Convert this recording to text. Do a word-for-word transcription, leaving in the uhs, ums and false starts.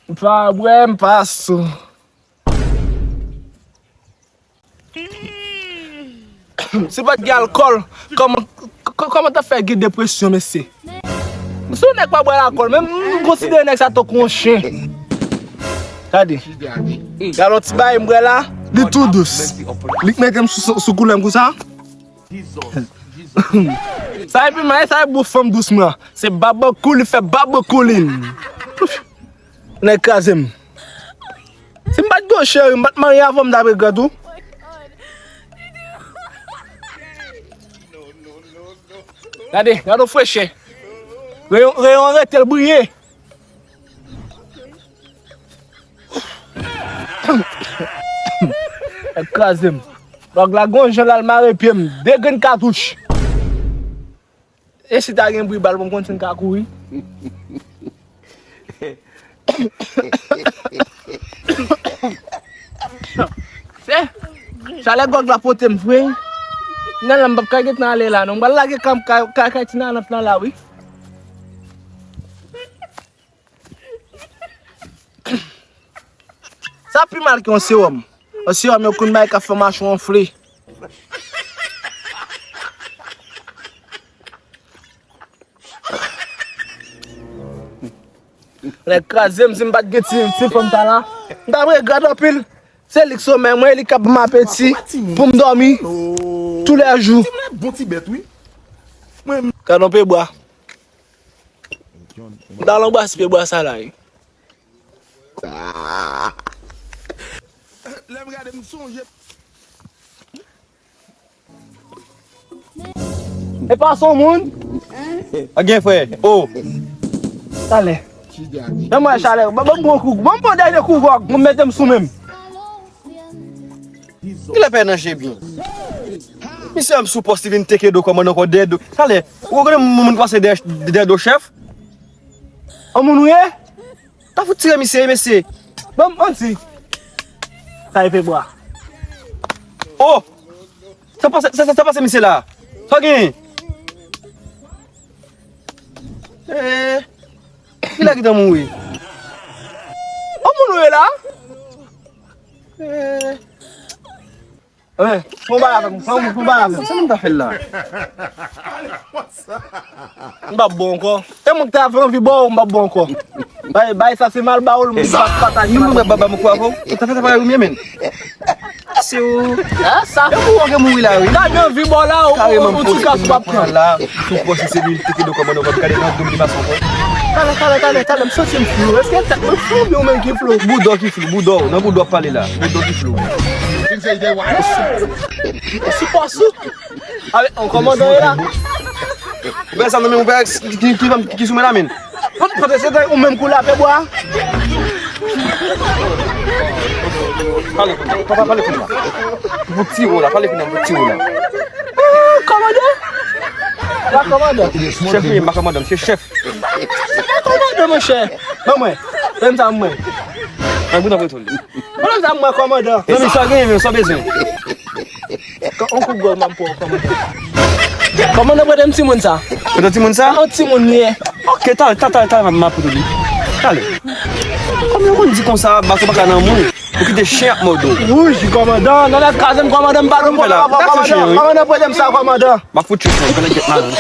M pa bwè, m pa sou. Si pa t gen alkòl, kòman, k-, kòman t ap fè gen depresyon, mesye? Si yon nèg pa bwè alkòl, men m konsidere nèg sa tankou yon chen. Gade. Gade yon ti bagay m bwè la, li tou dous. Li k mete m sou, sou, sou koulè m konsa. Sa epi mwen, sa e bou fanm dous mwen. Se babakou, li fè babakou li. Nèg kraze m. Si m pa t gen yon cheri, m pa t marye avè w, m t ap regrèt ou. Gade, gade yon frechè. Reyon, reyon an rete l briye. Nèg kraze m. Dòg la gon jan l al mare pye m. De grenn katouch. E si ta gen bri bal pou m konn si m ka kouri? Se chalè gwòg la pote m vre. Nan la m p ap ka gentan ale la non. M pral lage kay, kay, kay, kay ti nanan nan la wi. Sa pi mal ke yon sewòm. Yon sewòm yo konn bay k ap fè machou anfle. Nèg kraze m, si m pa t gen ti, ti fanm sa la, m t ap regrèt anpil. Se li k somèy mwen, e li k ap ban m apeti pou m dòmi toulèjou. Ti moun bon ti bèt wi. Mwen gade yon pye bwa. M t al anbrase pye bwa sa la wi. Lè m gade m sonje. E pa son moun. A gen frè. Oh. Talè. Nan mwen chalè. Ban ban m bon kou. Ban m bon dènye kou gwòg. Mwen mete m sou men m. Kilè pè nan je byen. Misye ap sou pòs li vin teke do kòmandan ankò dèyè do. Talè. Ou konnen moun k pase dèyè, dèyè do chèf? An moun ou ye? Ta fout tire misye, mesye. Ban m manti. Sa e pe bwa. Oh! Sa pase, sa, sa, sa pase misye la? Sa w genyen? Eh, kilè ki te mouri? An moun ou ye la? Eh. Wi, fon bagay avè m, fon, fon bagay avè m. Sa moun ta fè l la? M p ap bon ankò. E mwen ki ta fè anvi ba w, m p ap bon ankò. Bay, bay sa se mal ba w, m p ap pataje. Mwen mwen ba ba mwen kwa avè w. Ou ta fè sa bagay ou mye men. Se ou. Ah, sa. E pou ou gen mouri la wi. Gade anvi ba w la, ou, ou, ou ti kas w ap pran. La, sou pòs se li ki do kòmandan w gade nan dòm li pase ankò. Talè, talè, talè, talè, m santi m flou. Èske tèt mwen flou oubyen ou menm ki flou? Boudò ki flou, boudò, nan boudò w pale la. Boudò ki flou. Ou sou pòs ou? Avèk yon kòmandan ye la. Ou fè sa nan men yon pè ki, ki, ki, ki sou men la men. Kote, kote se ou menm kou la pe bwa. Pale kounye a, pale, pale kounye a. Pou ti ou la, pale kounye a, pou ti ou la. Ah, kòmandan? La kòmandan. Chèf li, m pa kòmandan, m se chèf. Se pa kòmandan, monchè. Ban mwen. Ban m sa mwen. An bout an pran tou li. Ban m sa mwen, kòmandan. Non, men sa genyen, men sa bezwen. Yon kout gòl m ap pran, kòmandan. Kòmandan, prete m timoun sa. Prete timoun sa? Yon timoun li ye. Ok, talè, talè, talè, talè, m ap prete li. Talè. Kòman yo konn di konsa, bato pa ka nan mou? Ou kite chen ap mòde w. Wouj, kòmandan, nan lè kraze m, kòmandan, m pa nan pwoblèm avè w, kòmandan. Kòmandan, prete m sa, kòmandan. M ap fout tchwit mwen, konnen get malan.